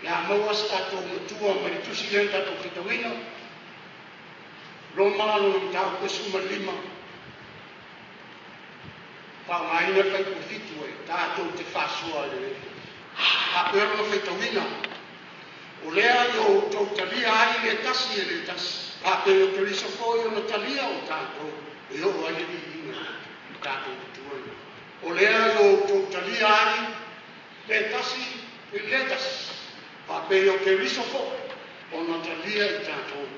Le a maua se tatou matua mai le tusi lea na tatou faitauina, Roma lona mataupu e 15, faaaogaina le fuaiupu 7 e tatou te faasoa lelei. Faapea lona faitauina, o lea ia outou talia ai le tasi e le tasi, faapea o Keriso foi ona talia o tatou e oo ai le viiga i le tatou Matua i le lagi. O lea ia outou talia ai le tasi i le tasi, faapea o Keriso foi ona talia i tatou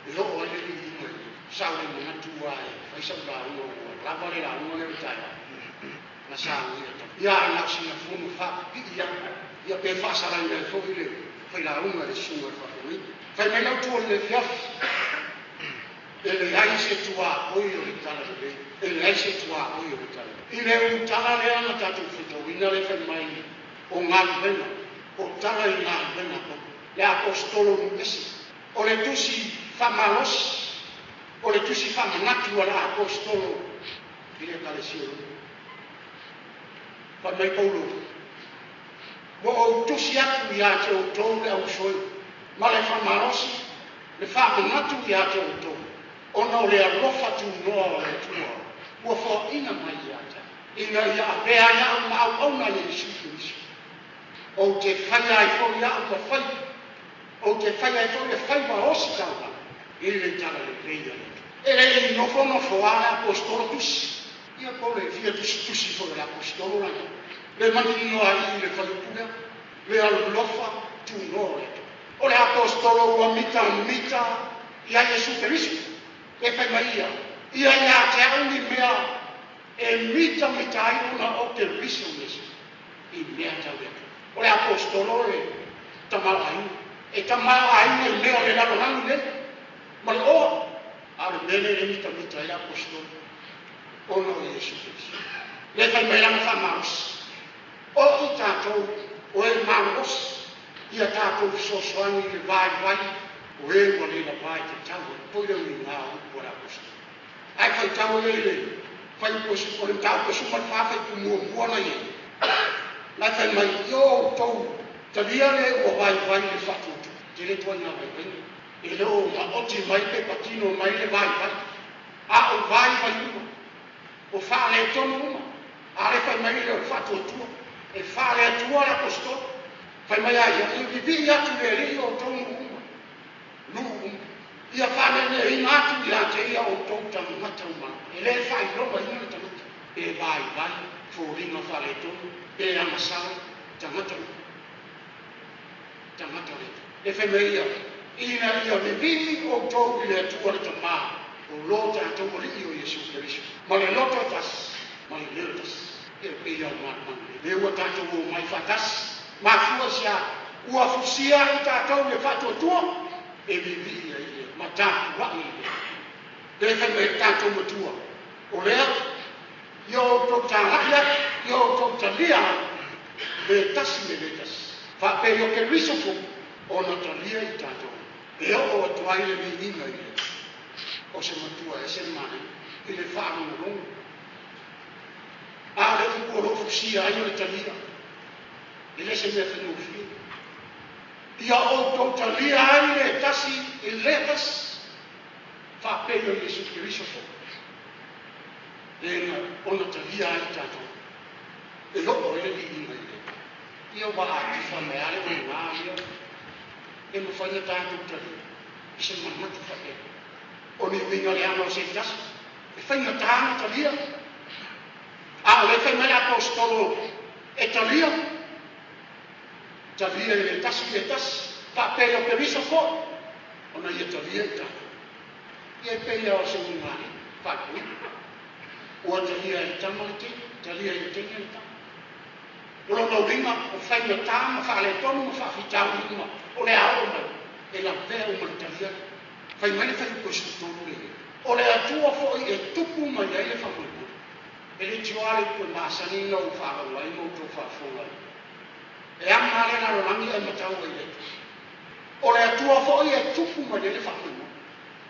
e oo ai le viiga i le Sa ou le manatu lava e fai sau lauga, ua lava le lauga lea o le taeao na saunia. Ia ae na o sina fono faapipii lava, ia pe faasalaina ai foi le failauga i le susuga i le faafeagaiga. Fai mai lau tuo i le afiafi, e leai se tuaoi o le talalelei, e leai se tuaoi o le talalelei. I le ulutala lea na tatou faitauina le fai mai o galuega, o tala i galuega, le aposetolo nuuese, o le tusi faamalosi, o le tusi faamanatu a le aposetolo i le Ekalesia. Fai mai Paulo, ua ou tusi atu ia te outou le ausoe ma le faamalosi, le faamanatu ia te outou, ona o le alofa tunoa o le Atua ua foaina mai ia te au, ina ia avea ai au ma auauna a Iesu Keriso. Ou te faia ai foi au ma faiva, ou te faia ai foi le faiva o ositaulaga i le talalelei a le Atua. E le i nofonofo lava le aposetolo tusi, ia po o le fia tusitusi foi o le aposetolo lana, le manino ai i le fuaiupu lea, le alofa tunoa o le Atua. O le aposetolo ua mitamita ia Iesu Keriso, e fai mai ia, ia ia te au ni mea e mitamita ai ona o Keriso Iesu i mea tau le Atua. O le aposetolo e tamaoaiga, e tamaoaiga i mea o le lalolagi nei ma le oa, a o le mea lea e mitamita ai le aposetolo ona o Iesu Keriso. Le fai mai lana faamalosi, o i tatou o e malolosi, ia tatou fesoasoani i le vaivai o e ua le lava e tatau ai. Foi le uiga o upu a le aposetolo. Ae faitau ai le fuaiupu o le mataupu e 14 fuaiupu muamua na i ai. Na fai mai, ia outou talia le ua vaivai le faatuatua. Tele ituaiga vaivaiga. E le o maoti mai pe patino mai le vaivai, a o vaivai uma, o faaletonu uma. A le fai mai le o le faatuatua, e faaleatua le aposetolo. Fai mai ai, ia vivii atu le Alii o outou nuu uma, nuu uma. Ia faaleneina atu ia te ia outou tagata uma. E le faailogaina le tagata, pe vaivai, foliga faaletonu, pe agasala, tagata uma, tagata o le Atua. E fai mai ia, ina ia vivii outou i le Atua le Tamā, o lo tatou Alii o Iesu Keriso, ma le loto e tasi, ma le leo e tasi. Ia pei au manumanu le ua tatou o mai faatasi, mafua se a ua fusia ai tatou le faatuatua, e vivii ai le ma tapuai i le. Le fai mai le tatou matua, o lea, ia outou tagai atu, ia outou talia le tasi me le tasi, faapea o Keriso foi ona talia i tatou, e oo atu ai le viiga i le Atua. O se matua ese le manaia i le faalogologo. A o le upu o loo fusia ai o le talia, e le se mea faigofie. Ia outou talia ai le tasi i le tasi, faapea o Iesu Keriso foi lena ona talia ai tatou, e oo ai le viiga i le Atua. Ia ua atifa mai lava le oga ia, e mafai ona tatou talia i se manatu faapea. O ni uiga leaga o se tasi, e faigata ona talia. A o le fai mai le aposetolo e talia, talia i le tasi i le tasi, faapea o Keriso foi ona ia talia i tatou. Ia e pei o se uiga faalepoiga. Ua talia e le tama le teine, talia e le teine le tama. O lona uiga o faigata ma faaletonu ma faafitauli uma o le a oo mai, e lavea uma le talia. Fai mai le fuaiupu 13 le, o le Atua foi e tupu mai ai le faamoemoe. E le tioa le upu e masani na ou faalogo ai ma outou faafofoga ai. E ama le lalolagi ae matau ai le Atua. O le Atua foi e tupu mai ai le faamoemoe.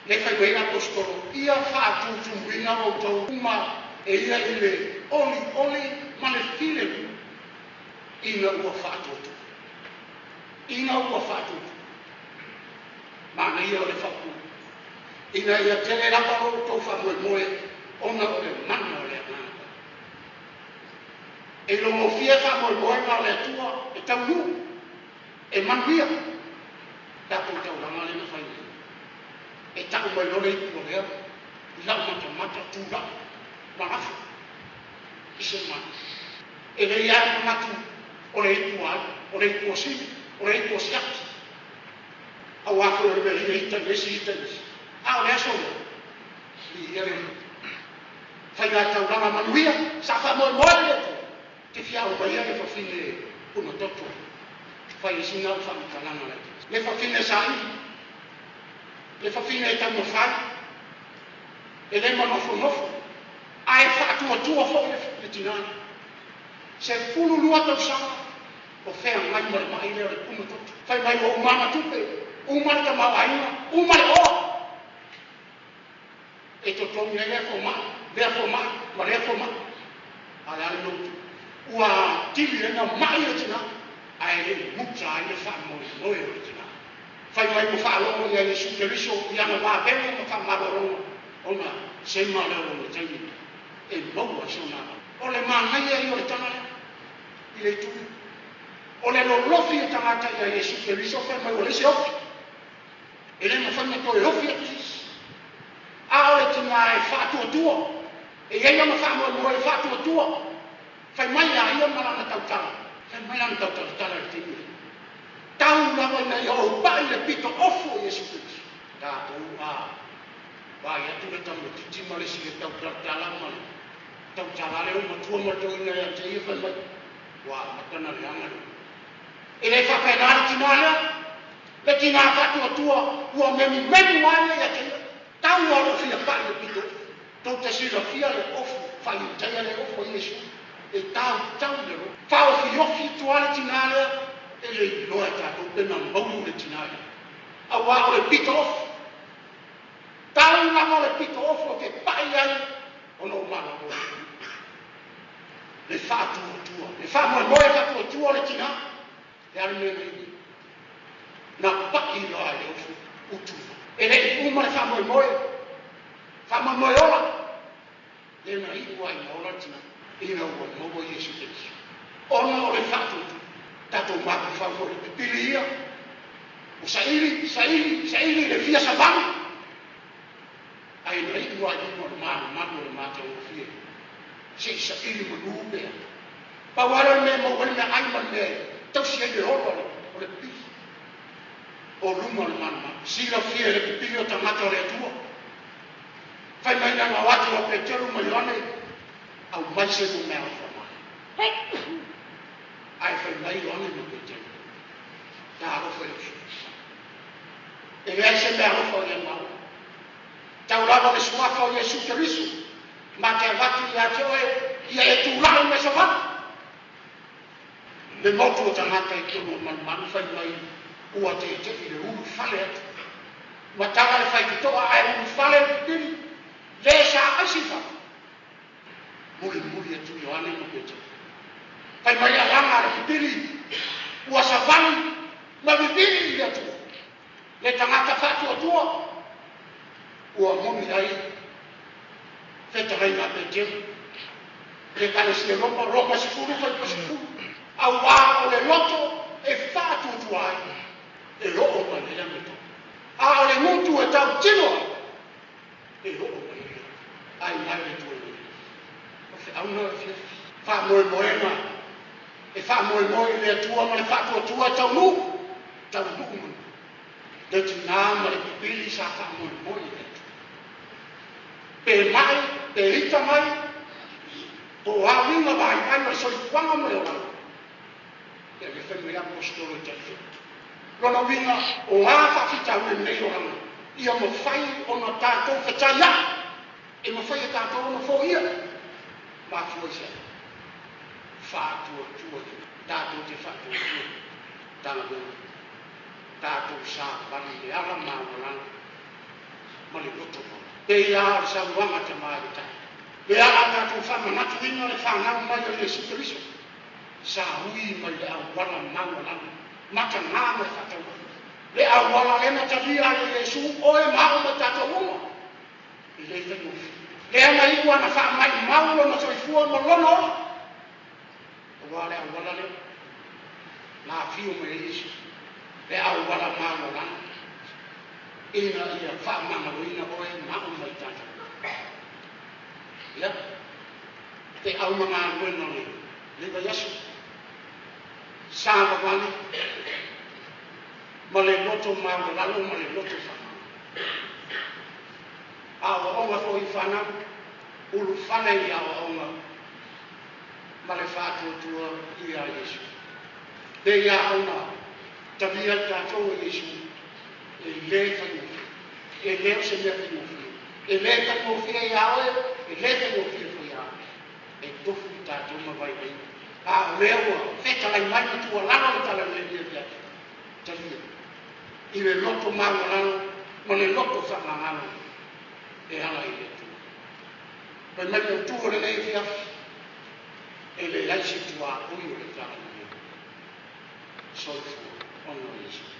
Le fai mai le aposetolo, ia faatutumuina outou uma e ia i le olioli ma le filemu ina ua faatuatua. Ina ua faatuatua. Manaia o le faaupuga. Ina ia tele lava lo outou faamoemoe ona o le mana o le Agaga Paia. E logofia faamoemoega o le Atua e taunuu, e manuia. Tatou taulaga lea na fai nei. E tau mai loa le ipu o lea i lau matamata tulai ma lafo i se mana. E le i ai manatu o le ipu a ai, o le ipu o Sili, o le ipu o Siaki. Aua foi o le mea ia ita i le isi, ita i le isi. A o le aso lea, viia le Alii. Faiga taulaga manuia, sa faamoemoe i le Atua. Te fia aumaia le fafine punatoto. Fai ai sina au faamatalaga laitiiti. Le fafine saili, le fafine e taumafai, e le manofonofo, ae faatuatua foi le tinā. 12 tausaga o feagai ma le mai lea o le punatoto. Fai mai ua uma ana tupe, uma le tamaoaiga, uma le oa. E totogi ai lea fomai, ma lea fomai. A le a le mea ua tupu? Ua atili ai na mai le tinā, ae le i muta ai le faamoemoe o le tinā. Fai mai ua faalogo ia Iesu Keriso i ana vavega ma faamalologa, ona sema lea o lona taimi e maua ai sona agavaa. O le manaia ia o le tala lea i le itu lea. O le lolofi o tagata ia Iesu Keriso fai mai ua leai se ofi. E le mafai ona toe ofi atu se isi. A o le tinā e faatuatua, e i ai lona faamoemoe e faatuatua, fai mai a ia ma lana tautala, fai mai lana tautalatala i le taimi lea. Tau lava ina ia ou pai le pito ofu o Iesu Keriso. Tatou a vaai atu le tamaitiiti ma le isi e tautalatala ma le tautala lea ua matua ma le toeaina ia te ia fai mai, ua amata ona leaga le E le faapena le tinā lea. Le tinā faatuatua ua memumemu lava ia ia te ia. Tau lava lou fia pai le pito ofu. Tou te silafia le ofu faaiutaia le ofu a Iesu e tautau i le loto. Faaofiofi atu lava le tinā lea e le iloa e tatou pe na maulu le tinā lea. Aua o le pito ofu. Tau lava le pito ofu ou te pai ai ona ou malolo lea. Le faatuatua, le faamoemoe faatuatua o le tinā. Le a le mea na iu ai? Na pai loa e le ofu utu. E le i uma le faamoemoe, faamoemoe ola, lea na iu ai ina ola le tinā, ina ua maua Iesu Keriso. Ona o le faatuatua, tatou mafaufau foi i le pipili ia, ua saili, saili, saili i le fia savali, ae na iu ai luga o le malumalu o le matagofie, se i saili manu pea. Pau lava lea o le mea e maua ai le meaai ma le mea e tausi ai le ola o le pipili. O luma o le malumalu. Silafia e le pipili o tagata o le Atua. Fai mai lana o atu a Peteru ma Ioane, aumai se mea alofa mai. Ae fai mai Ioane ma Peteru, ta alofa i lou sui. E leai se mea alofa o ia maua. Tau lava le suafa o Iesu Keriso, ma te avatu ia te oe, ia e tulai mai savali. Le motu o tagata i totonu o le malumalu fai mai ua teetei le ulu fale atu. Ua tala le faitotoa ae ulufale le pipili, le sa aisi i fafo. Mulimuli atu Ioane ma Petero. Fai mai alaga a le pipili, ua savali ma vivili i le Atua. Le tagata faatuatua ua moni ai fetalaiga a Petero. Le Ekalesia Roma, Roma 10, fuaiupu 10, Auā o le loto e faatuatua ai, e oo mai ai le amiotonu. A o le gutu e tautino ai, e oo mai ai le alofa. Ai mai le Atua i lenei afiafi. O feauna o le afiafi. Faamoemoega e faamoemoe i le Atua ma le faatuatua e taunuu, taunuu manuia. Le tinā ma le pipili sa faamoemoe i le Atua. Pe mai, pe ita mai, po o a uiga vaivai o le soifuaga ma le olaga, ia lea fai mai le Aposetolo i Talitonu. Lona uiga, o a faafitauli o lenei olaga, ia mafai ona tatou fetaiai, e mafai e tatou ona foia. Mafua i se a? Faatuatua i le tatou te faatuatua Matagaluega, tatou savali i le ala maualalo ma le loto maualalo. Pei lava o le saunoaga a Tama i le taeao. Le ala a tatou faamanatuina le fanau mai o Iesu Keriso, sa ui mai le auala maualalo. Mataga ma le faatauvaa. Le auala lea na talia e Iesu, oe ma a'u ma tatou uma, e lē faigofie. Lea na iu ana faamaumau lona soifua ma lona ola, auā le auala lea na afio mai ai Iesu, le auala maualalo ina ia faamagaloina oe ma a'u ma i tatou. Ia feau ma galuega o lenei vaiaso, savavali ma le loto maualalo ma le loto faamagalo. Aoaoga foi i fanau, ulufale i aoaoga ma le faatuatua ia Iesu. Pei lava ona talia i tatou e Iesu, e lē faigofie, e lē o se mea faigofie, e lē faigofie iā oe, e lē faigofie foi ia au. E tofu i tatou ma vaivaiga, a o lea ua fetalai mai ma tuualalo le tala lelei i lenei afiafi, talia i le loto maualalo ma le loto faamagalo e ala i le Atua. Fai mai le autu o lenei afiafi, e leai se tuaoi o le tala lelei. Soifua ona o Iesu.